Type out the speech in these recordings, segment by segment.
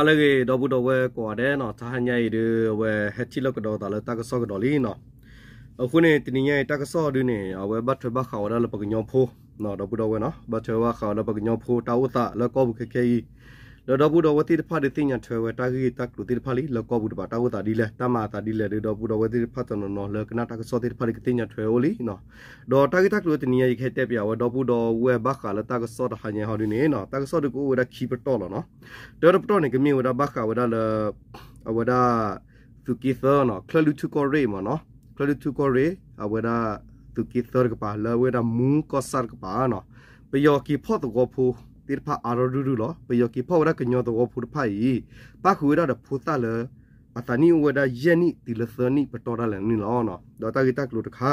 ဟါလၢအဂ့ၤ ဒီပုၢ်ဒီဝဲၢ်ကိးဂၤဒဲးနီၤ, တဟါညါအံၤဒီး အဝဲဟဲထံၣ်လိာ်ကဒီးသးလၢတၢ်ကစီၣ်ကဒီးလံနီၤ. အဃိန့ၣ် တနံၤညါအံၤတၢ်ကစီၣ်ဒုန့ၣ် အဝဲဘၣ်ထွဲဘၣ်ဃးဝဲဒၣ်လၢပှၤကညီဖိ, ဒီပုၢ်ဒီဝဲၢ်နီၤ, ဘၣ်ထွဲဘၣ်ဃးဝဲဒၣ်ပှၤကညီဖိတၢ်အိၣ်သးလၢကီၢ်ပူၤခဲခဲအံၤ, ဒီးဒီပုၢ်ဒီဝဲၢ်သ့ၣ်တဖၣ်ဒုးသ့ၣ်ညါထွဲဝဲတၢ်ဂ့ၢ်တၢ်ကျိၤသ့ၣ်တဖၣ်လံ လၢကီၢ်ပူၤတဘၣ် တၢ်အိၣ်သးဒ်လဲၣ် တၢ်မၤအသးဒ်လဲၣ်ဒီး ဒီပုၢ်ဒီဝဲၢ်သ့ၣ်တဖၣ်တနီၤနီၤလၢကနၣ်တၢ်ကစီၣ်သ့ၣ်တဖၣ်ဒုးကသ့ၣ်ညါထွဲအိၣ်လံနီၤ. ဒီးတၢ်ဂ့ၢ်တၢ်ကျိၤတနံၤညါအံၤ ယကဟဲတဲပၠးဝဲဒီပုၢ်ဒီဝဲၢ်ဘၣ်ဃးလၢတၢ်ကစီၣ်တဟါညါဟီဒုန့ၣ်နီၤ, တၢ်ကစီၣ်ဒုကအိၣ်ဝဲဒၣ်ခံပတီၢ်လီၤနီၤ. တၢတပတီၢ်န့ၣ် ကမ့ၢ်ဝဲဒၣ်ဘၣ်ဃးဝဲဒၣ်လၢ အဝဲဒၣ် သုးက့သၢနီၤ, ချၢၣ်လွံၢ်ထူၣ်ကီၢ်ရ့ၣ်မ့ၢ်နီၤ, ချၢၣ်လွံၢ်ထူၣ်ကီၢ်ရ့ၣ် အဝဲဒၣ် သုးက့သၢတကပၤ လၢအဝဲဒၣ်မူကီၢ်ဆၣ်တကပၤနီၤ, ပယီၤက့ၤဖီၣ်သဝီဖိသ့ၣ်တဖၣ်အါထီၣ်ရုၢ်ရုၢ်လီၤ. ပယီၤက့ၤဖီၣ်ဝဲဒၣ်ကညီသဝီဖိတဖၣ်အံၤ ပၣ်ဃုာ်ဝဲဒၣ်ဒီးဖိသၣ်လၢ အသးနံၣ်အိၣ်ဝဲဒၣ်ယဲၢ်နံၣ်တုၤလၢသၢနံၣ်ပတီၢ်ဒၣ်လဲာ်န့ၣ်လီၤ. ဒီးတၢ်ဂ့ၢ်တၢ်ကျိၤတခါ,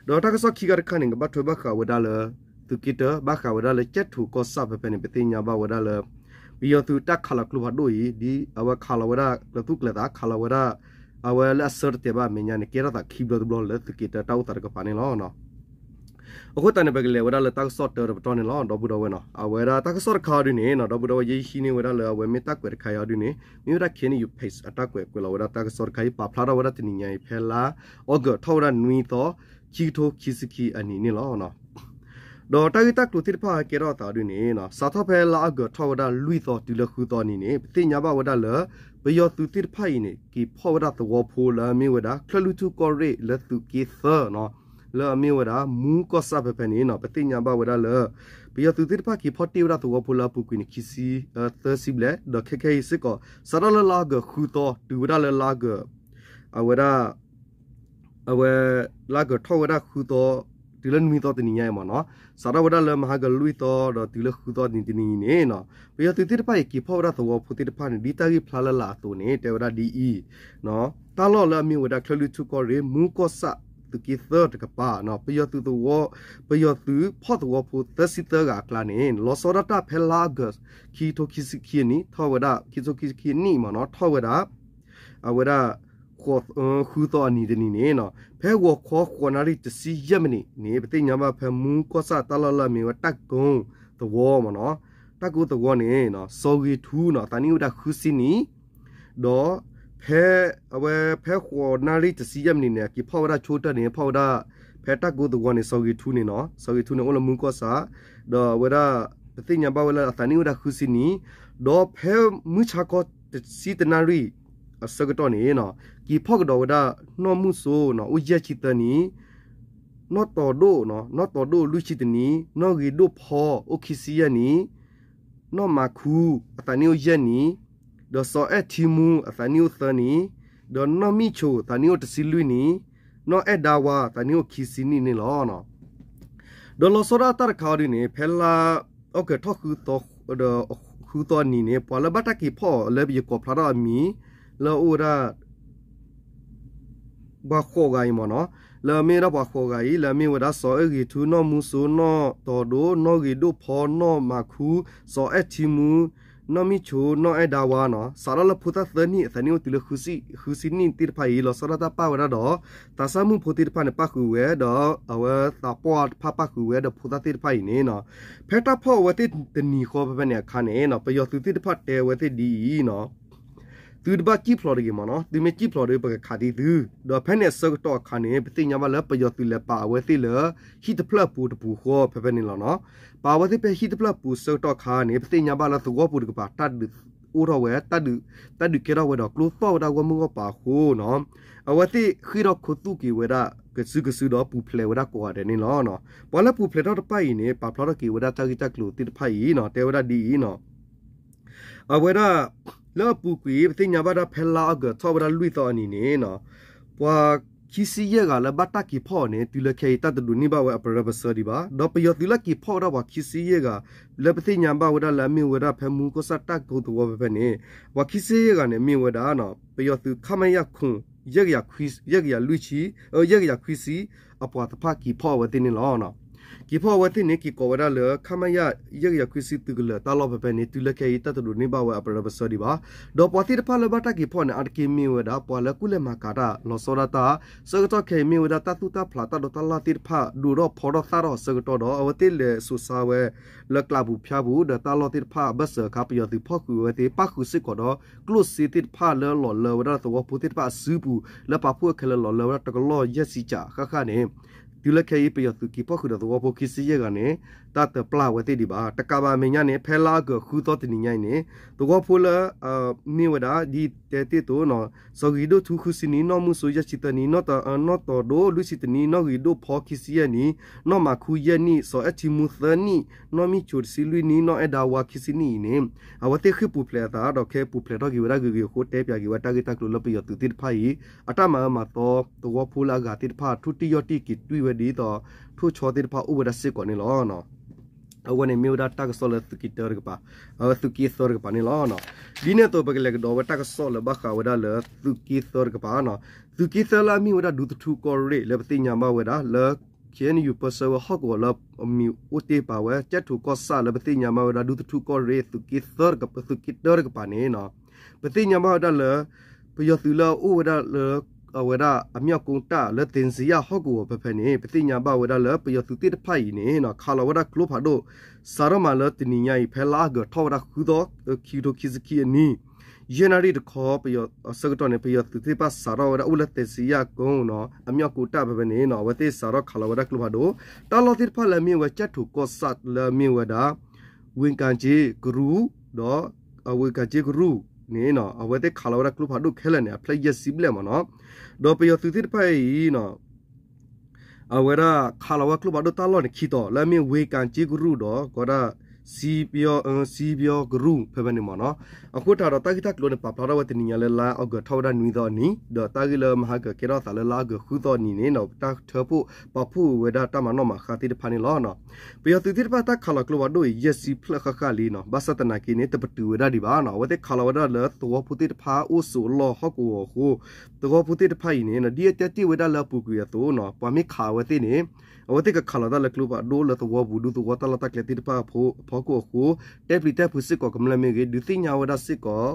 ဒီးတၢ်ကစီၣ်ခံခါတခါန့ၣ် ကဘၣ်ထွဲဘၣ်ဃးဝဲဒၣ်လၢ သုးက့တၢ ဘၣ်ဃးဝဲဒၣ်လၢကၠဲၣ်ထိၣ်ကီၢ်ဆၣ်ဖဲဖဲန့ၣ် ပသ့ၣ်ညါဘၣ်ဝဲဒၣ်လၢ ပယီၤသုးတၢ်ခးလီၤကျိဖးဒိၣ်အံၤ ဒ်အဝဲခးလီၤဝဲဒၣ်ကျိသူၣ်ကျဲသး ခးလီၤဝဲဒၣ် အဝဲလၢအဆၢတတဲာ်ဘၣ်အမဲာ်ညါန့ၣ် ကဲထီၣ်သးခံဘျီတဘျီလၢသုးက့တၢတၢ်အိၣ်သးတကပၤန့ၣ်လီၤ. အဃိသတးန့ၣ် ပကလဲၤဝဲဒၣ်လၢတၢ်ကစီၣ်တၢတပတီၢ်န့ၣ်လီၤ ဒီပုၢ်ဒီဝဲၢ်နီၤ. အဝဲဒၣ်တၢ်ကစီၣ်တခါအီၤဒုန့ၣ်နီၤ ဒီပုၢ်ဒီဝဲၢ် ယဟံးန့ၢ်ဝဲဒၣ်လၢအဝဲမ့ၢ်တၢ်ကွဲးတခါအံၤအီၤဒုန့ၣ် မ့ၢ်ဝဲဒၣ် KNU Post အတၢ်ကွဲးကွဲးလီၤဝဲဒၣ်တၢ်ကစီၣ်တခါအံၤ ပာ်ဖျါထီၣ်ဝဲဒၣ်တနံၤညါအံၤ ဖဲလါအီကူးထီၣ်ဝဲဒၣ်နွံသီ ခံကထိခံဆံခံအနံၤန့ၣ်လီၤ. ဒီးတၢ်ဂ့ၢ်တၢ်ကျိၤသ့ၣ်တဖၣ်ကဲထီၣ်အသးဒုန့ၣ်နီၤ စးထီၣ်ဖဲလါအီကူးထီၣ်ဝဲဒၣ်လွံၢ်သီတုၤလၢဃုသီအနံၤန့ၣ် ပသ့ၣ်ညါဘၣ်ဝဲဒၣ်လၢ ပယီၤသုးသ့ၣ်တဖၣ်အံၤန့ၣ် က့ၤဖီၣ်ဝဲဒၣ်သဝီဖိလၢအမ့ၢ်ဝဲဒၣ် ချၢၣ်လွံၢ်ထူၣ်ကီၢ်ရ့ၣ်လၢသုးက့သၢနီၤ လၢအမ့ၢ်ဝဲဒၣ် မူကီၢ်ဆၣ်ဖဲဖဲန့ၣ်နီၤ ပသ့ၣ်ညါဘၣ်ဝဲဒၣ်လၢ ပယီၤသုးသ့ၣ်တဖၣ်က့ၤဖီၣ်တ့ၢ်ဝဲဒၣ်သဝီဖိလၢအပူၤကွံာ်န့ၣ် ခံဆံ သၢဆံဘျဲၣ် ဒီးခဲခဲအံၤစ့ၢ်ကီး စးထီၣ်လၢလါအီကူးဃုသီ တုၤဝဲဒၣ်လၢလါအီကူး အဝဲဒၣ် အဝဲ လါအီကူးထီၣ်ဝဲဒၣ်ဃုသီ တုၤလၢနွံသီတနံၤညါအံၤမ့ၢ်နီၤ, စးထီၣ်ဝဲဒၣ်လၢမဟါကလွံၢ်သီ ဒီးတုၤလၢဃုသီတနံၤတနံၤအံၤန့ၣ်နီၤ, ပယီၤသုးသ့ၣ်တဖၣ်အံၤ က့ၤဖီၣ်ဝဲဒၣ်သဝီဖိသ့ၣ်တဖၣ်န့ၣ် ဒ်တၢ်ဂ့ၢ်ဖျါလၢလာ်အသိးန့ၣ် တဲဝဲဒၣ်ဒ်အံၤ, တၢ်လီၢ်လၢအမ့ၢ်ဝဲဒၣ် ချၢၣ်လွံၢ်ထူၣ်ကီၢ်ရ့ၣ် မူကီၢ်ဆၣ် သုးက့သၢတကပၤ ပယီၤသုးသဝီ ပယီၤသုးဖီၣ်သဝီဖိသၢဆံသၢဂၤအကျါန့ၣ် လီၤဆီဒၣ်တၢ်ဖဲလါအီကူး ခံကထိခံဆံခံအနံၤ ထီၣ်ဝဲဒၣ် ခံကထိခံဆံခံအနံၤမ့ၢ်နီၤ ထီၣ်ဝဲဒၣ် အဝဲဒၣ် ဃုသီအနံၤတနံၤန့ၣ်နီၤ, ဖဲဂီၤခီဃိးနၣ်ရံၣ်တဆံယဲၢ်မံးနံးန့ၣ် ပသ့ၣ်ညါဘၣ်ဖဲမူကီၢ်ဆၣ်တၢ်လီၢ်လၢအမ့ၢ်ဝဲတၢ်ကိသဝီမ့ၢ်နီၤ, တၢ်ကိသဝီန့ၣ် စီၤဂ့ၤထူနီၤ အသးနံၣ်အိၣ်ဝဲဒၣ်ဃုဆံနံၣ်, ဒီး ဖဲ အဝဲဖဲဃိးနၣ်ရံၣ်တဆံယဲၢ်မံးနံးန့ၣ် အက့ၤဖီၣ်ဝဲဒၣ်ဆိကတၢၢ်န့ၣ် ဖီၣ်ဝဲဒၣ် ဖဲတၢ်ကိသဝီန့ၣ် စီၤဂ့ၤထူန့ၣ်နီၤ, စီၤဂ့ၤထူန့ၣ်အိၣ်လၢမူကီၢ်ဆၣ်, ဒီးအဝဲဒၣ် ပသ့ၣ်ညါဘၣ်ဝဲလၢအသးနံၣ်အိၣ်ဝဲဒၣ်ဃုဆံနံၣ်, ဒီးဖဲမုၢ်ဆါခီတဆံတနၣ်ရံၣ် အဆၢကတီၢ်န့ၣ်နီၤ, က့ၤဖီၣ်ကဒီးဝဲဒၣ် နီၢ်မုၣ်စိနီၤ အိၣ်ယဲၢ်ဆံသၢနံၣ်, နီၢ်တီၤဒိၣ်နီၤ နီၢ်တီၤဒိၣ်လွံၢ်ဆံတနံၣ်, နီၢ်ဂ့ၤဒိၣ်ဖီ အိၣ်ခံဆံယဲၢ်နံၣ်, နီၢ်မၤခူ အသးနံၣ်အိၣ်ယဲၢ်နံၣ်, ဒီးစီၤအဲၣ်ထံမူ အသးနံၣ်အိၣ်သၢနံၣ်, ဒီးနီၢ်မံၣ်ဆိ သးနံၣ်အိၣ်တဆံလွံၢ်နံၣ်, နီၢ်အဲၣ်ဒါဝါ သးနံၣ်အိၣ်ခံဆံနံၣ်န့ၣ်လီၤ. ဒီးလီၤဆီဒၣ်တၢ်တခါအီၤဒုန့ၣ် ဖဲလါအီကူးထီၣ်ဃုသီ ဒီးဃုသီနံၤန့ၣ် ပှၤလၢဘၣ်တၢ်က့ၤဖီၣ်အီၤလၢယကိးဖျါထီၣ်အမံၤ လၢအအိၣ်ဝဲဒၣ် ပှၤဃိးဂၤအံၤမ့ၢ်နီၤ, လၢအမ့ၢ်ဝဲဒၣ်ပှၤဃိးဂၤအံၤ လၢအမ့ၢ်ဝဲဒၣ် စီၤအဲၣ်ဂ့ၤထူ နီၢ်မူစိ နီၢ်တီၤဒိၣ် နီၢ်ဂ့ၤဒိၣ်ဖီ နီၢ်မၤခူ စီၤအဲၣ်ထံမူ နီၢ်မံၣ်ဆိ နီၢ်အဲၣ်ဒါဝါနီၤ စးထီၣ်လၢဖိသၣ်သၢနံၣ် အသးနံၣ်အိၣ်တုၤလၢ ဃုဆံနံၣ်သ့ၣ်တဖၣ်အံၤ လီၤဆီဒၣ်တၢ်ပာ်ဝဲဒၣ်ဒီး သးစၢ်မုၣ်ဖိသ့ၣ်တဖၣ်န့ၣ် ပၣ်ဃုာ်ဝဲဒီး အဝဲသးပှၢ်တဖၣ်ပၣ်ဃုာ်ဝဲဒီး ဖိသၣ်သ့ၣ်တဖၣ်အံၤန့ၣ်နီၤ ဖဲတၢ်ဖီၣ်အဝဲသ့ၣ်တနံၤဃီဖဲဖဲန့ၣ်အခါန့ၣ်နီၤ ပယီၤသုးသ့ၣ်တဖၣ်တဲဝဲသ့ၣ်ဒ်အံၤနီၤ သုတဘၣ်စံၣ်ဖျိးတဂ့ၤမ့ၢ်နီၤ, သုမ့ၢ်စံၣ်ဖျိးဒီး ပကခးသံသု, ဒီးဖဲန့ၣ်အဆၢကတီၢ်အခါန့ၣ် ပသ့ၣ်ညါဘၣ်လၢပယီၤသုးလဲၤပာ်အဝဲသ့ၣ်လၢ ဟံၣ်တဖျၢၣ်အပူၤတပူၤဃီဖဲဖဲန့ၣ်လီၤနီၤ. ပာ်အဝဲသ့ၣ်ဖဲဟံၣ်တဖျၢၣ်အပူၤဆၢကတီၢ်အခါန့ၣ် ပသ့ၣ်ညါဘၣ်လၢသဝီပူၤတကပၤ တၢ်ဒုးအိၣ်ထီၣ်ဝဲ တၢ်ဒုး တၢ်ဒုးကဲထီၣ်ဝဲဒီးကျိသီၣ်ဝဲဒၣ်ဂီၢ်မုၢ်ဂီၢ်ပၤအဃိနီၤ အဝဲသ့ၣ်ဃ့ၢ်ထီၣ်ခူသူၣ်က့ၤဝဲဒၣ် ကစုကစုဒီးပူၤဖျဲးဝဲဒၣ်ကိးဂၤဒဲးန့ၣ်လီၤ. ပှၤလၢပူၤဖျဲးထီၣ်တဖၣ်အံၤန့ၣ် ပာ်ဖျါထီၣ်က့ၤဝဲဒၣ်တၢ်ဂ့ၢ်တၢ်ကျိၤသ့ၣ်တဖၣ်အံၤနီၤ တဲဝဲဒၣ်ဒ်အံၤနီၤ အဝဲဒၣ် လၢအပူၤကွံာ် ပသ့ၣ်ညါဘၣ်ဒၣ်ဖဲလါအီကူးထီၣ်ဝဲဒၣ်လွံၢ်သီအနံၤန့ၣ်နီၤ ပှၤခံဆံယဲၢ်ဂၤလၢဘၣ်တၢ်က့ၤဖီၣ်အီၤန့ၣ် တုၤလၢခဲအံၤတၢ်တဒိးန့ၢ်ဘၣ်ဝဲအပရၢပစၢဒံးဘၣ်. ဒီးပယီၤသုးလၢက့ၤဖီၣ်ဝဲဒၣ်ပှၤခံဆံယဲၢ်ဂၤ လၢပသ့ၣ်ညါဘၣ်ဝဲဒၣ်လၢအမ့ၢ်ဝဲဒၣ်ဖဲမူကီၢ်ဆၣ်တၢ်ကိသဝီဖဲဖဲန့ၣ် ပှၤခံဆံယဲၢ်ဂၤန့ၣ် မ့ၢ်ဝဲဒၣ် ပယီၤသုး ခမရ ခု ယဲၢ်ကယၤ ယဲၢ်ကယၤလွံၢ်ဆံ ယဲၢ်ကယၤခွံဆံ အပှၤတဖၣ်က့ၤဖီၣ်အဝဲသ့ၣ်န့ၣ်လီၤ. က့ၤဖီၣ်အဝဲသ့ၣ်န့ၣ် က့ၤကိးဝဲဒၣ်လၢ ခမရ ယဲၢ်ကယၤခွံဆံ သုးကလၢၤတၢ်လီၢ်ဖဲဖဲန့ၣ် တုၤလၢခဲအံၤ တၢ်တဒိးန့ၢ်ဘၣ်ဝဲအပရၢပဆၢဒံးဘၣ်. ဒီးပှၤသ့ၣ်တဖၣ်လၢဘၣ်တၢ်က့ၤဖီၣ်န့ၣ် အါတက့ၢ်မ့ၢ်ဝဲဒၣ် ပှၤလၢကူၣ်လဲၤမၤကၤတၢ် လီၤဆီဒၣ်တၢ် ဆၢကတီၢ်ခဲအံၤမ့ၢ်ဝဲဒၣ် တၢ်သူၣ်တၢ်ဖျးတၢ်ဒိးတၢ်လၢ်သ့ၣ်တဖၣ် ဒိးထီၣ်ဖီထီၣ်သၣ်ထီၣ်အဆၢကတီၢ်ဒီး အဝဲသ့ၣ်လဲၤစိာ်ဆါဝဲ လၢကျးပူၤဖၠါပူၤ ဒီးတၢ်လီၢ်သ့ၣ်တဖၣ်ဘၢၣ်စၢၤအခါ ပယီၤသုးဖီၣ်ဃုာ်ဝဲသ့ၣ် ပၣ်ဃုာ်စ့ၢ်ကီးဒီး ကျိၣ်စ့သ့ၣ်တဖၣ်လၢလီၤလၢဝဲဒၣ်သဝီဖိသ့ၣ်တဖၣ်အစုပူၤ လၢပာ်ဖှိၣ်အခဲလၢာ်လီၤလၢဝဲဒၣ်တကလီၢ်ယဲၢ်ဆံကၠးဃၣ်ဃၣ်န့ၣ် တုၤလၢခဲအံၤ ပယီၤသုးက့ၤဖီၣ်ဃုာ်ဒီးသဝီဖိခံဆံယဲၢ်ဂၤန့ၣ် တၢ်တပျၢ်ဝဲသ့ၣ်ဒံးဘၣ်. တကးဘၣ်အမဲာ်ညါန့ၣ် ဖဲလါအီကူးဃုသီတနံၤညါအံၤန့ၣ် သဝီဖိလၢ မ့ၢ်ဝဲဒၣ် ဒ်တဲတ့ၢ်အသိး စီၤဂံၤဒိၣ်ထူဃုဆံနံၣ်, နီၢ်မုၢ်စိယဲၢ်ဆံသၢနံၣ်, နီၢ်တီးဒိၣ်လွံၢ်ဆံတနံၣ်, နီၢ်ဂံၤဒိၣ်ဖီခံဆံယဲၢ်နံၣ်, နီၢ်မၤခူယဲၢ်နံၣ်, စီၤအဲၣ်ထံမူသၢနံၣ်, နီၢ်မံၣ်ဆိတဆံလွံၢ်နံၣ်, နီၢ်အဲၣ်ဒါဝါခံဆံနံၣ်အံၤန့ၣ် အဝဲသ့ၣ်ဃ့ၢ်ပူၤဖျဲးအသးဒီး ခဲအံၤပူၤဖျဲးထီၣ်က့ၤဝဲဒၣ်ဂ့ၤဂ့ၤအဃိ တဲပၠးက့ၤဝဲတၢ်ဂ့ၢ်တၢ်ကျိၤလၢပယီၤသုးသ့ၣ်တဖၣ်အံၤ အတၢ်မၤအၢမၤသီသဝီဖိလၢအဂၤသ့ၣ်တဖၣ် ထိၣ်တံၢ်ယီၢ်တံၢ်က့ၤတွံၢ်ဝဲဒ်သိး ထိၣ်ဆီသ့ၣ်တဖၣ်အိၣ်ဝဲဒၣ်စ့ၢ်ကီးန့ၣ်လီၤ. အဝဲန့ၣ်မ့ၢ်ဝဲဒၣ်တၢ်ကစီၣ်လၢသုးက့တၢတကပၤ, အဝဲသုးက့သၢတကပၤန့ၣ်လီၤ. ဒ်န့ၣ်အသိး ပကလဲၤကဒီးဝဲတၢ်ကစီၣ်လၢဘၣ်ဃးဝဲဒၣ်လၢ သုးက့သၢတကပၤ, သုးက့သၢလၢအမ့ၢ်ဝဲဒၣ်ဒူသထူကီၢ်ရ့ၣ်လၢပသ့ၣ်ညါဘၣ်ဝဲဒၣ်လၢ ခ့ၣ်အဲၣ်ယူၣ် ပၢဆှၢဝဲဟီၣ်ကဝီၤလၢအမံၤအိၣ်တ့ၢ်ပာ်ဝဲ ကၠဲၣ်ထိၣ်ကီၢ်ဆၣ်လၢပသ့ၣ်ညါဘၣ်ဝဲဒၣ်ဒူသထူကီၢ်ရ့ၣ် သုးက့တၢတကပၤန့ၣ် ပသ့ၣ်ညါဘၣ်ဝဲဒၣ်လၢ ပယီၤသုးလၢအအိၣ်ဝဲဒၣ်လၢ အဝဲဒၣ်အမျီၣ်ကိတၢ်လၢသ့ၣ်စံယၣ်ဟီၣ်ကဝီၤဖဲဖဲန့ၣ် ပသ့ၣ်ညါဘၣ်ဝဲဒၣ်လၢပယီၤသုးသ့ၣ်တဖၣ်အံၤန့ၣ် ခးလီၤဝဲဒၣ်ကျိဖးဒိၣ် စးထီၣ်မးလၢတနံၤညါအံၤ ဖဲလါအီကူးထီၣ်ဝဲဒၣ်ဃုသီ ခံကထိခံဆံခံအနံၣ် ယဲၢ်နၣ်ရံၣ်တခီ ပယီၤအဆၢကတီၢ်န့ၣ် ပယီၤသုးသ့ၣ်တဖၣ်စးထီၣ်ဝဲဒၣ်အိၣ်လၢသ့ၣ်စံယၣ်ကိ အမျီၣ်ကိတၢ်ဖဲဖဲန့ၣ် အဝဲသ့ၣ်စးထီၣ်ခးလီၤဝဲဒၣ်ကျိဖးဒိၣ် တၢ်လီၢ်သ့ၣ်တဖၣ်လၢအမ့ၢ်ဝဲကၠဲၣ်ထိၣ်ကီၢ်ဆၣ်လၢအမ့ၢ်ဝဲဒၣ် ဝ့ၢ်ကၣ်က့ကရူၢ် ဒီး ဝ့ၢ်ကၣ်က့ကရူၢ်န့ၣ် အဝဲသ့ၣ်ခးလီၤဝဲဒၣ်ကျိဖးဒိၣ်ခဲလၢာ်န့ၣ် အဖျၢၣ်ယဲၢ်ဆံဘျဲၣ်မ့ၢ်နီၤ ဒီးပယီၤသုးသ့ၣ်တဖၣ်အံၤ အဝဲဒၣ်ခးလီၤဝဲကျိဖးဒိၣ်တၢ်လီၢ်န့ၣ် ခံတီၤ လၢအမ့ၢ်ဝ့ၢ်ကၣ်က့ကရူၢ်ဒီး ကီးဒၣ် စံပျီကရူၢ်ဖဲဖဲန့ၣ်မ့ၢ်နီၤ အဃိသတးဒီးတၢ်ဂ့ၢ်တၢ်ကျိၤန့ၣ် ပာ်ဖျါထီၣ်ဝဲတနံၤညါလၢလါအီကူးထီၣ်ဝဲဒၣ်နွံသီအနံၤ ဒီးတၢ်ဂ့ၢ်လၢမဟါကကဲထီၣ်သးလၢလါအီကူးဃုသီအနံၤန့ၣ် တၢ်ထၢဖှိၣ်ပာ်ဖှိၣ်ဝဲဒၣ်တၢ်မၤနီၣ်မၤဃါသ့ၣ်တဖၣ်န့ၣ်လီၤ. ပယီၤသုးသ့ၣ်တဖၣ်တၢ်ခးလီၤကျိဖးဒိၣ်အံၤ ယဲၢ်ဆံဖျၢၣ်ဃၣ်ဃၣ်လံနီၤ ဘၣ်ဆၣ်သနာ်က့န့ၣ် တပတုာ်ဝဲဒၣ်ဒံးဘၣ်နီၤ အဝဲသ့ၣ်ခးလီၤဝဲဒၣ်လၢသဝီဖိသ့ၣ်တဖၣ်အိၣ်ဆိးအလီၢ်ဟီၣ်ကဝီၤအဃိ သဝီဖိသ့ၣ်တဖၣ်အံၤန့ၣ် ဒ်အတဲတ့ၢ်ဝဲဒၣ်လၢအပူၤကွံာ်အသိးနီၤ ပှၤမ့ၢ်ခးအဝဲသ့ၣ်န့ၣ် အဝဲသ့ၣ်ကခးလီၤတၢ်လၢကျိဖးဒိၣ်လၢသဝီပူၤ ဒူသဝီတၢ်လီၢ်တၢ်ကျဲသ့ၣ်တဖၣ်အဖီခိၣ်အဃိ တဲပျံၤတဲဖုးစ့ၢ်ကီးကမျၢၢ်မ့ၢ်ဂ့ၤ ဒုးသ့ၣ်ညါဝဲဒၣ်စ့ၢ်ကီး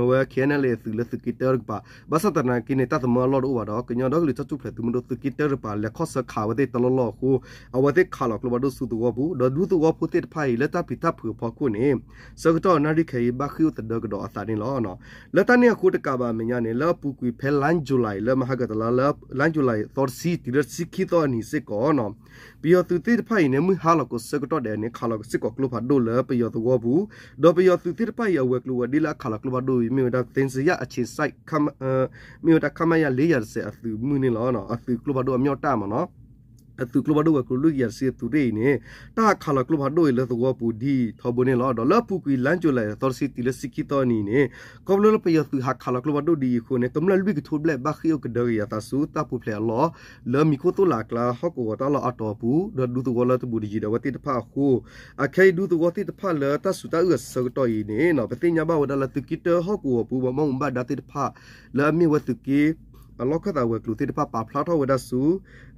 ဝဲ ခ့ၣ်အဲၣ်ယူၣ် အသုးလၢသုးက့တၢတကပၤ ဘၣ်ဆၣ်သနာ်က့န့ၣ် တၢ်သမၢအလီၢ်တအိၣ်ဘၣ်ဒီး ကညီဒီကလုာ်တၢ်ထူၣ်ဖျဲးသုးမုၢ်ဒိၣ်သုးက့တၢတကပၤ လဲၤခီၣ်ဆၢခးဝဲသ့ၣ်တလီၢ်လီၢ်အဃိ အဝဲသ့ၣ်ခးလီၤကျိဖးဒိၣ်ဆူသဝီပူၤ ဒီးဒူသဝီဖိသ့ၣ်တဖၣ်အံၤ လၢတၢ်ပျံၤတၢ်ဖုးအဖီခိၣ်န့ၣ် ဆၢကတီၢ်နၣ်ရံၣ်ခဲအံၤ ဘၣ်ဃ့ၢ်အိၣ်သဒၢကဒီးအသးန့ၣ်လီၤ. လၢတၢ်န့ၣ်အဃိတကးဘၣ်အမဲာ်ညါန့ၣ် လၢအပူၤကွံာ်ဖဲလါယူၤလံ လၢမဟါကတလါလၢ လါယူၤလံ သီတဆံတုၤလၢတဆံခံသီအနံၤစ့ၢ်ကီး ပယီၤသုးသ့ၣ်တဖၣ်အံၤန့ၣ် မုၢ်ဟါလီၤကိးဆၢကတီၢ်ဒဲးန့ၣ် ခးလီၤစ့ၢ်ကီးကျိဖးဒိၣ်လၢပယီၤသဝီပူၤ ဒီးပယီၤသုးသ့ၣ်တဖၣ်အံၤ အဝဲၤကျိၤဝဲၤဒ့လၢအခးလီၤကျိဖးဒိၣ်အံၤ မ့ၢ်ဝဲဒၣ် သ့ၣ်စံယၣ် အဆ့းစဲး မ့ၢ်ဝဲဒၣ် ခမရ လေးရာတစ်ဆယ် အသုးမုၢ်န့ၣ်လီၤ. အသုးကျိဖးဒိၣ်အမျီၣ်တၢ်မ့ၢ်နီၤ အသုးကျိဖးဒိၣ်ဝဲၤကျိၤလွံၢ်ကယၤတဆံအသုးရ့ၣ်အံၤန့ၣ် တၢ်ခးလီၤကျိဖးဒိၣ်အံၤလၢသဝီပူၤဒ်ထီဘိန့ၣ်လီၤ. ဒီးလၢအပူၤကွံာ်လါယူၤလံ သီတဆံတုၤလၢတဆံခံသီအနံၤန့ၣ် ခီဖျိလၢပယီၤသုးဟးခးလီၤကျိဖးဒိၣ်ဒ်အံၤအဃိန့ၣ် ကမျၢၢ်လွံၢ်ကထိဘျဲၣ်ဘၣ်ဃ့ၢ်အိၣ်ကဒၢကယၤသးဆူတၢ်ပူၤဖျဲးအလီၢ် လၢမံၤခိၣ်သိၣ်လာ်အကျါ ဟီၣ်ကဝီၤတၢ်လီၢ်အါတီၤအပူၤ ဒီးဒူသဝီလၢတဘူးတယံၤဒီးအဝဲသ့ၣ်တဖၣ်အဃိ အခဲအံၤဒူသဝီသ့ၣ်တဖၣ်လၢတၢ်စူၤတၢ်အုၣ်အဆၢကတီၢ်အံၤန့ၣ် ပသ့ၣ်ညါဘၣ်ဝဲဒၣ်လၢသုးက့တၢဟီၣ်ကဝီၤပူၤ ဘၣ်မူဘၣ်ဒါသ့ၣ်တဖၣ် လၢအမ့ၢ်ဝဲသုးက့ အလီၢ်ခၢၣ်သးဝဲၤကျိၤသ့ၣ်တဖၣ် ပာ်ဖျါထီၣ်ဝဲဒၣ်ဆူ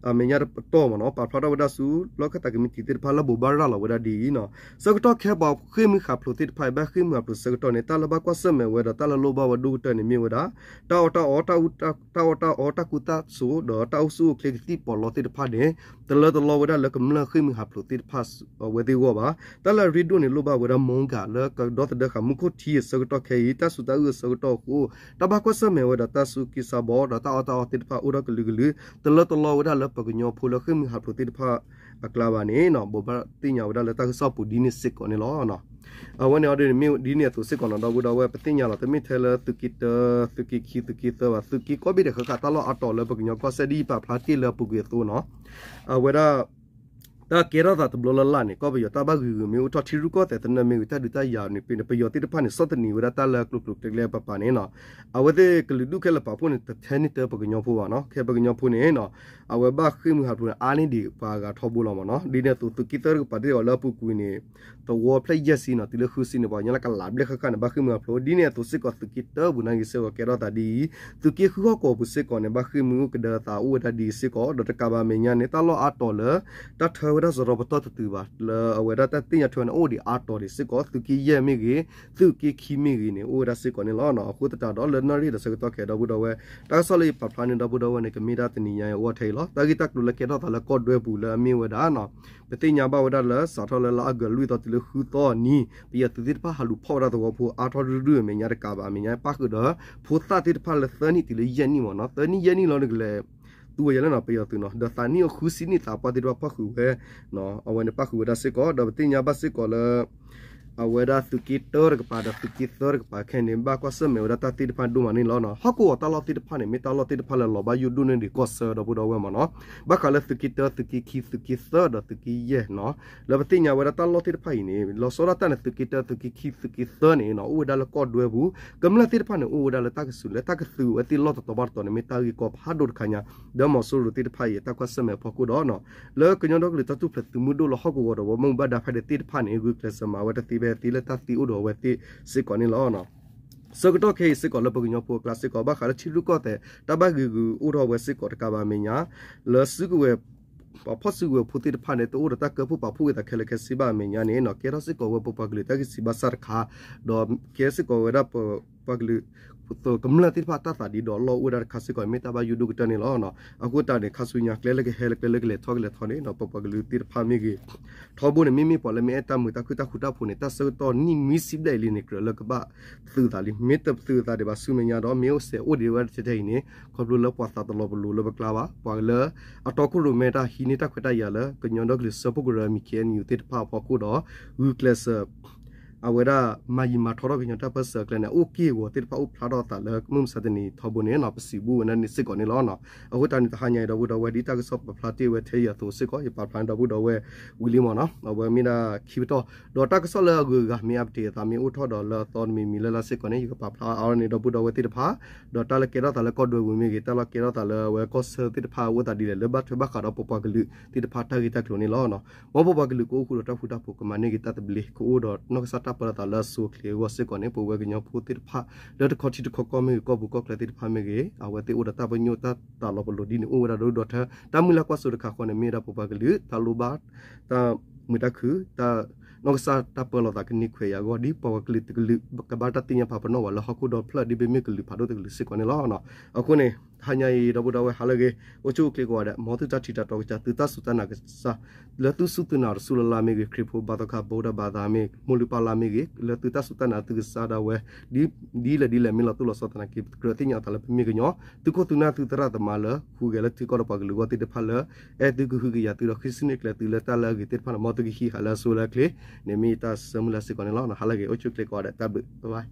အမဲာ်ညါတတီၢ်မ့ၢ်နီၤ ပာ်ဖျါထီၣ်ဝဲဒၣ်ဆူ လီၢ်ခၢၣ်သးကမံးတံာ်သ့ၣ်တဖၣ်လၢဘိးဘၣ်ရၤလီၤဝဲဒၣ်ဒ်အံၤနီၤ ဆၢကတီၢ်ခဲအံၤပှၤဃ့ၢ်မှံဟးဖျိးသ့ၣ်တဖၣ်အံၤ ဘၣ်ဃ့ၢ်မှံဟးဖျိးဆၢကတီၢ်န့ၣ် တၢ်လၢဘၣ်ကွၢ်ဆၢၣ်မဲာ်ဝဲဒီးတၢ်လၢလိၣ်ဘၣ်ဝဲဒိၣ်ကတၢၢ်န့ၣ်မ့ၢ်ဝဲဒၣ် တၢ်အီၣ်တၢ်အီ တၢ်အီၣ်တၢ်အီ တၢ်ကူသးစိၤ ဒီးတၢ်အိၣ်ဆူၣ်အိၣ်ချ့ကသံၣ်ပီးလီသ့ၣ်တဖၣ်န့ၣ် တလၢတလီဝဲဒၣ်လၢကမျၢၢ်ဃ့ၢ်မှံဟးဖျိးသ့ၣ်တဖၣ်အဝဲသ့ၣ်အဂီၢ်ဘၣ်. တၢ်လၢအရ့ဒိၣ်န့ၣ်လိၣ်ဘၣ်ဝဲဒၣ် မီကၤ လၢကဒီသဒၢဃာ်မူခိၣ်ထံအဆၢကတီၢ်ခဲအံၤ တၢ်စူၤတၢ်အုၣ်အဆၢကတီၢ်အဃိ တၢ်ဘၣ်ကွၢ်ဆၢၣ်မဲာ်ဝဲဒီးတၢ်ဆူးက့ဆါဘီ ဒီးတၢ်အီၣ်တၢ်အီသ့ၣ်တဖၣ်အိၣ်ထီၣ်ကလုာ်ကလုာ် တလၢတလီဝဲဒၣ်လၢပှၤကညီဖိလၢဃ့ၢ်မှံဟးဖျိးသ့ၣ်တဖၣ်အကျါဘၣ်န့ၣ် ဘိးဘၣ်သ့ၣ်ညါဝဲဒၣ်လၢတၢ်ကစီၣ်ပူၤဒ်န့ၣ်စ့ၢ်ကီးန့ၣ်လီၤ. အဝဲန့ၣ်အီၤဒ်န့ၣ်မ့ၢ်ဒ်န့ၣ်အသိးစ့ၢ်ကီးနီၤ ဒီပုၢ်ဒီဝဲၢ် ပသ့ၣ်ညါလီၤ တမ့ၢ်ထဲလၢသုးက့တၢ သုးက့ခံ သုးက့သၢဘၣ် သုးက့ကိးဘ့ၣ်ဒဲးဃၣ်ဃၣ် တၢ်လီၢ်အါတီၤလၢပှၤကညီကီၢ်စဲၣ်ဒ်အံၤပာ်ဖျါတ့ၢ်လၢအပူၤကွံာ်အသိးနီၤ အဝဲဒၣ် တၢ်ကဲထီၣ်သးတဘျီလၢ်လၢ်န့ၣ် ကီၢ်ပယီၤတၢ်ဘၣ်ဂံၤဂုာ်မ့ၢ်အိၣ်ထီၣ် ထံရူၢ်ကီၢ်သဲးသနၢၣ်မ့ၢ်ဂ့ၤ တၢ်ဒုးတၢ်ယၤန့ၣ် ပယီၤသ့ၣ်တဖၣ်န့ၣ် ဆီၣ်သနံးဝဲဒၣ်တၢ်လၢကျိၤကျိၤကျဲကျဲပၤပၤန့ၣ်နီၤ အဝဲသ့ၣ်ကလုာ်ဒူၣ်ခဲလၢာ်ပာ်ဖှိၣ်န့ၣ် တထဲန့ၢ်တၢ်ပှၤကညီဖိဘၣ်နီၤ ခဲပှၤကညီဖိန့ၣ်နီၤ အဝဲဘၣ်ဃ့ၢ်မှံဟးဖျိးန့ၣ် အါန့ၢ်ဒံးပှၤဂၤထီဘိလီၤမ့ၢ်နီၤ ဒ်န့ၣ်အသိးသုးက့တၢတကပၤသ့ၣ်အီၤလၢအပူၤကွံာ်န့ၣ် သဝီဖျၢၣ်ယဲၢ်ဆံနီၤ တုၤလၢဃုဆံန့ၣ် ပှၤကညီလၢကလးဘျဲၣ်ဃၣ်ဃၣ်န့ၣ် ဘၣ်ဃ့ၢ်မှံဟးဖျိး ဒ်န့ၣ်အသိးစ့ၢ်ကီးသုးက့တၢပူၤန့ၣ်ဂ့ၤစ့ၢ်ကီးကဲထီၣ်သးဒ်အံၤ သုးက့ဃုဟီၣ်ကဝီၤပူၤစ့ၢ်ကီးန့ၣ် ဘၣ်ဃ့ၢ်မှံအိၣ်ကဒၢသးအိၣ်ဝဲဒၣ်ဒ်အံၤစ့ၢ်ကီး ဒီးတကးဘၣ်မဲာ်ညါန့ၣ် တၢ်လီၢ်အါတီၤလၢ တၢ်ထၢ အဝဲဒၣ်စရီပတီၢ်တတုၤဘၣ် လၢအဝဲဒၣ်တၢ်သ့ၣ်ညါထွဲန့ၣ် အိၣ်ဒံးအါတီၤဒံးစ့ၢ်ကီး သုးက့ယဲၢ်မ့ၢ်ဂ့ၤ သုးက့ခံမ့ၢ်ဂ့ၤန့ၣ် အိၣ်ဝဲဒၣ်စ့ၢ်ကီးန့ၣ်လီၤ. အဃိသတးဒီးလၢနီၣ်ရံၣ်ဒီးဆၢကတီၢ်ခဲအံၤ ဒီပုၢ်ဒီဝဲၢ် တၢ်ကစီၣ်လၢယပာ်ဖျါန့ၣ် ဒီပုၢ်ဒီဝဲၢ်န့ၣ် ကမ့ၢ်ဒၣ်တနံၤညါအံၤအိၣ်ထဲအံၤလီၤ. တၢ်ဂ့ၢ်တၢ်ကျိၤလၢကဲထီၣ်သးလၢကီၢ်ဒွဲပူၤလၢအမ့ၢ်ဝဲဒၣ် ပသ့ၣ်ညါဘၣ်ဝဲဒၣ်လၢ စးထီၣ်လၢလါအီကူးလွံၢ်သီတုၤလၢဃုသီအနံၤ ပယီၤသုးသ့ၣ်တဖၣ်ဟးလူၤဖီၣ်ဝဲဒၣ်သဝီဖိအါထီၣ်ရုၢ်ရုၢ်အမဲာ်ညါတကးဘၣ် အမဲာ်ညါပၣ်ဃုာ်ဒီး ဖိသၣ်သ့ၣ်တဖၣ်လၢသၢနံၣ်တုၤလၢယဲၢ်နံၣ်မ့ၢ်နီၤ သၢနံၣ်ယဲၢ်နံၣ်လီၤန့ၣ်ကလဲၤ သူဝဲယဲလၢနီၤ ပယီၤသုးနီၤ ဒီးသးနံၣ်အဃုဆံနံၣ်သးပှၢ်သ့ၣ်တဖၣ်ပၣ်ဃုာ်ဝဲ အဝဲန့ၣ်ပၣ်ဃုာ်ဝဲဒၣ်စ့ၢ်ကီး ဒီးပသ့ၣ်ညါဘၣ်စ့ၢ်ကီးလၢ အဝဲဒၣ်သုးက့တၢတကပၤဒီးသုးက့သၢတကပၤခဲအံၤန့ၣ် ဘၣ်ကွၢ်ဆၢၣ်မဲာ်ဝဲဒၣ်တၢ်သ့ၣ်တဖၣ်ဒိၣ်မးန့ၣ်လီၤ. ဟီၣ်ကဝီၤတၢ်လီၢ်သ့ၣ်တဖၣ်န့ၣ် မ့ၢ်တၢ်လီၢ်သ့ၣ်တဖၣ်လၢလီၤဘၣ်ယိၣ်ဒိၣ်န့ၢ်ဒံးကီၢ်ဆၢ ဒီပုၢ်ဒီဝဲၢ်မ့ၢ်နီၤ ဘၣ်ဃးလၢသုးက့တၢ သုးက့ခံ သုးက့သၢဒီးသုးက့ယဲၢ်နီၤ လၢပသ့ၣ်ညါဝဲဒၣ်တၢ်လီၢ်သ့ၣ်တဖၣ်အံၤန့ၣ် လီၤဆီဒၣ်တၢ်န့ၣ် သုးက့တၢ သုးက့ခံ သုးက့သၢန့ၣ်နီၤ အိၣ်ဝဲဒၣ်လၢကီၢ်ဒွဲပူၤ ကမျၢၢ်သ့ၣ်တဖၣ်န့ၣ် အိၣ်ဝဲဒၣ်လၢတၢ်ကစူၤလၢတၢ်ကသုးဝဲသ့ၣ်လီၢ်တတီၤဘၣ်တတီၤန့ၣ် မ့ၢ်တၢ်ဂ့ၢ်ကီဖးဒိၣ်တခါညါ ဒီးမီၤစိရိၤသ့ၣ်တဖၣ်အံၤ တၢ်ကွၢ်ဆၢၣ်မဲာ်အဖီခိၣ်ဒီး လၢကညီဒီကလုာ်တၢ်ထူၣ်ဖျဲးသုးမုၢ်ဒိၣ်လၢဟီၣ်ကဝီၤဒီးဝဲမ့ၢ်ဘၣ်ဒါဖဲဒၣ်သ့ၣ်တဖၣ်န့ၣ် ဂုာ်ကျဲးစၢးမၤဝဲတသ့ဖဲသ့လၢတၢ်သံအိၣ်ဒီးအဝဲသ့ၣ်စ့ၢ်ကီးန့ၣ်လီၤ. ဆၢကတီၢ်ခဲအံၤစ့ၢ်ကီးလၢပကညီဖိအကျါစ့ၢ်ကီး ဘၣ်ဃးလၢထံရူၢ်ကီၢ်သဲး တၢ်ဘၣ်ဂ့ၢ်ဂုာ်အိၣ်ထီၣ်ဝဲစ့ၢ်ကီးတကးဘၣ်အမဲာ်ညါ လၢစုကဝဲၤ ပှၤဖီၣ်စုကဝဲၤဖိသ့ၣ်တဖၣ်န့ၣ် တအိၣ်ဒီးတၢ်ကၢဖှိၣ်ပာ်ဖှိၣ်ဝဲသးခဲလၢာ်ခဲဆ့ဘၣ်အမဲာ်ညါန့ၣ်နီၤ ကဲထီၣ်စ့ၢ်ကီးဝဲပပှၤကလုာ်တၢ်ဂံၢ်စၢ်ဘါစၢ်တခါ ဒီးကဲစ့ၢ်ကီးဝဲဒၣ်ပပှၤကလုာ် ကမျၢၢ်သ့ၣ်တဖၣ်တၢ်သးဒံးဒီးလီၢ်အိၣ်ဝဲဒၣ်တခါစ့ၢ်ကီး မ့ၢ်တၢ်ဘၣ်ယိၣ်ဒိၣ်ကတၢၢ်န့ၣ်လီၤ. အဃိသတးန့ၣ် ခါဆူညါကျဲလၢကဟဲလၢကျဲလၢကလဲၤထီၣ်ကလဲၤထီန့ၣ် ပပှၤကလုာ်သ့ၣ်တဖၣ်မ့ၢ်ဂ့ၤ ထီဘိန့ၣ် မ့မ့ၢ်ပှၤလၢမ့ၢ်အဲၣ်တၢ်မုာ်တၢ်ခုၣ်တၢ်ဃူတၢ်ဖိးန့ၣ် တၢ်ဆၢကတီၢ်နံၣ်နွံဆံဘျဲၣ်အံၤလံန့ၣ် ကြၢးလၢကဘၣ်သုးသးလံ မ့ၢ်တသုးသးဒံးဘၣ်ဆူမဲာ်ညါဒီး မ့ၢ်အိၣ်စဲးအိၣ်ဒံးဝဲတထဲအံၤန့ၣ် ခီဖျိလၢပှၤသးတလီၤပလိာ်လၢပကျါဘၣ် ပှၤလၢအတီခိၣ်ရိၣ်မဲတၢ်ဟံးန့ၢ်တၢ်ခွဲးတၢ်ယာ်လၢ ကညီဒီကလုာ်စၢဖှိၣ်ကရၢအမံၤ ခ့ၣ်အဲၣ်ယူၣ် သ့ၣ်တဖၣ်အဖီခိၣ်ဒီး ဂုာ်ကျဲးစၢး အဝဲဒၣ်မၤယံာ်မၤထီထီၣ်ကညီတၢ်ပၢၢ်ဆၢအကျဲန့ၣ် အအိၣ်က့ၢ်အဂီၤသ့ၣ်တဖၣ်အိၣ်ဖျါထီၣ်အသးလၢမုၢ်မဆါတနံၤထီဘိန့ၣ် ပစံးဘၣ်ဝဲဒၣ်န့ၣ်စ့ၢ်ကီးန့ၣ်လီၤ. အဃိသတးန့ၣ် တဟါညါအံၤဒီပုၢ်ဒီဝဲၢ် ဒ်တၢ်ကစီၣ်ပာ်ဖျါတ့ၢ်ဝဲထဲအံၤအသိးစ့ၢ်ကီး ယပာ်ဖျါန့ၣ်ဒီပုၢ်ဒီဝဲၢ်ဝံၤလံမ့ၢ်နီၤ အဝဲမ့ၢ်ဒၣ်ခံပတီၢ် ဒီးတၢ်ကစီၣ်လၢအဂုၤအဂၤမ့ၢ်အပတ့ၢ်အသးမ့ၢ်အိၣ်ထီၣ်ဒီးလၢအသီတမံၤမံၤလၢ်လၢ်စ့ၢ်ကီးန့ၣ် ယကပာ်ဖျါအါထီၣ်န့ၣ်ဒီပုၢ်ဒီဝဲၢ်သ့ၣ်တဖၣ် ဒီးတၢ်လၢကဲထီၣ်သးလၢကီၢ်ဒွဲပူၤမ့ၢ်ဂ့ၤ တၢ်လၢကဲထီၣ်သးလၢအဝဲကီၢ်ဆၢသ့ၣ်တဖၣ်အအိၣ်သးဒ်လဲၣ် လၢဘၣ်ထွဲဘၣ်ဃးဒီးပပှၤကလုာ်သ့ၣ်တဖၣ်တၢ်ဂ့ၢ်တၢ်ကျိၤန့ၣ်လီၤ. မ်ပပှၤကလုာ်ကအိၣ်ဃူဒီးတၢ်ဃူတၢ်ဖိး ကမၤန့ၢ်က့ၤတၢ်သဘျ့ ကအိၣ်ဒီးနီၢ်ကစၢ်တၢ်ပၢလီၤသးလၢအစိၤအချ့အဂီၢ်စ့ၢ်ကီးန့ၣ် ပဝဲကညီဖိသ့ၣ်တဖၣ် လၢတခီထံတခီကီၢ်မ့ၢ်ဂ့ၤ ကီၢ်ပူၤကီၢ်ချၢသ့ၣ်တဖၣ်မ့ၢ်ဂ့ၤ အဝဲသ့ၣ်အိၣ်ဒီးတၢ်ပညိၣ်တၢ်သးလီၤပလိာ်ဒ်န့ၣ်အိၣ်ဝဲဒၣ်ဒိၣ်ဒီးထၢ တၢ်မုၢ်လၢ်ကွၢ်စိတခါဃီန့ၣ် မ့ၢ်ဝဲဒၣ်ပပှၤကလုာ် တၢ်လိၣ်ဘၣ် တၢ်မုာ်တၢ်ခုၣ် တၢ် နီၢ်ကစၢ်တၢ်ပၢလီၤသးကန့ၢ်ခွဲးယာ်အဂီၢ် ဒ်ပှၤကလုာ်တကလုာ် ကဘၣ်တၢ်သ့ၣ်ညါပာ်ပနီၣ်ဝဲလၢဟီၣ်ခိၣ်ဒီဖျၢၣ် ဒ်ပမ့ၢ်ကလုာ်ဖးဒိၣ်တကလုာ်စ့ၢ်ကီးန့ၣ်လီၤ. အဃိန့ၣ် တဟါညါအံၤ ဒီပုၢ်ဒီဝဲၢ်ဟါလၢအဂ့ၤ အိၣ်ဆူၣ်အိၣ်ချ့ကိးဂၤဒဲး မ်သုတၢ်ထံၣ်တၢ်တီကစၢ် သုတၢ်စူၢ်တၢ်နာ်ကစၢ် လၢသုစူၢ်သုနာ်တစူၢ်လၢ်လၢ်မ့ၢ်ဂ့ၤ ခရံာ်ဖိဘါသီခါ ဗုဒ္ဓဘာသာ မ့ၢ် မိၢ်လုၢ်ပၢ်လၢ်မ့ၢ်ဂ့ၤ လၢသုတၢ်စူၢ်တၢ်နာ်သုကစၢ်ဒၣ်ဝဲ ဒ်လဲၣ်ဒ်လဲၣ်မ့ၢ်လီၤတိၢ်လီၤဆီသနာ်က့ ကြၢးသ့ၣ်ညါအသးလၢပမ့ၢ်ကညီ သုခိၣ်သုနၢ်သုသရၣ်သမါလၢ ဃုဂဲၤလၢထံကီၢ်ဒီးပှၤကလုာ်အဂီၢ်သ့ၣ်တဖၣ်လၢ အဲၣ်သုကဟုကယာ်သုဒီးဃ့စံးန့ၢ်ကျဲၤသုလၢတၢ်လၢအဂ့ၤသ့ၣ်တဖၣ်န့ၣ် မ်သုကဟံးဃာ်လၢအစိလၢအချ့န့ၣ် မ့ၢ်ယတၢ်ဆၢမုၢ်လၢ်စ့ၢ်ကီးန့ၣ်လီၤ. ဟါလၢအဂ့ၤ အိၣ်ဆူၣ်အိၣ်ချ့ကိးဂၤဒဲး တၢ်ဘျုး bye bye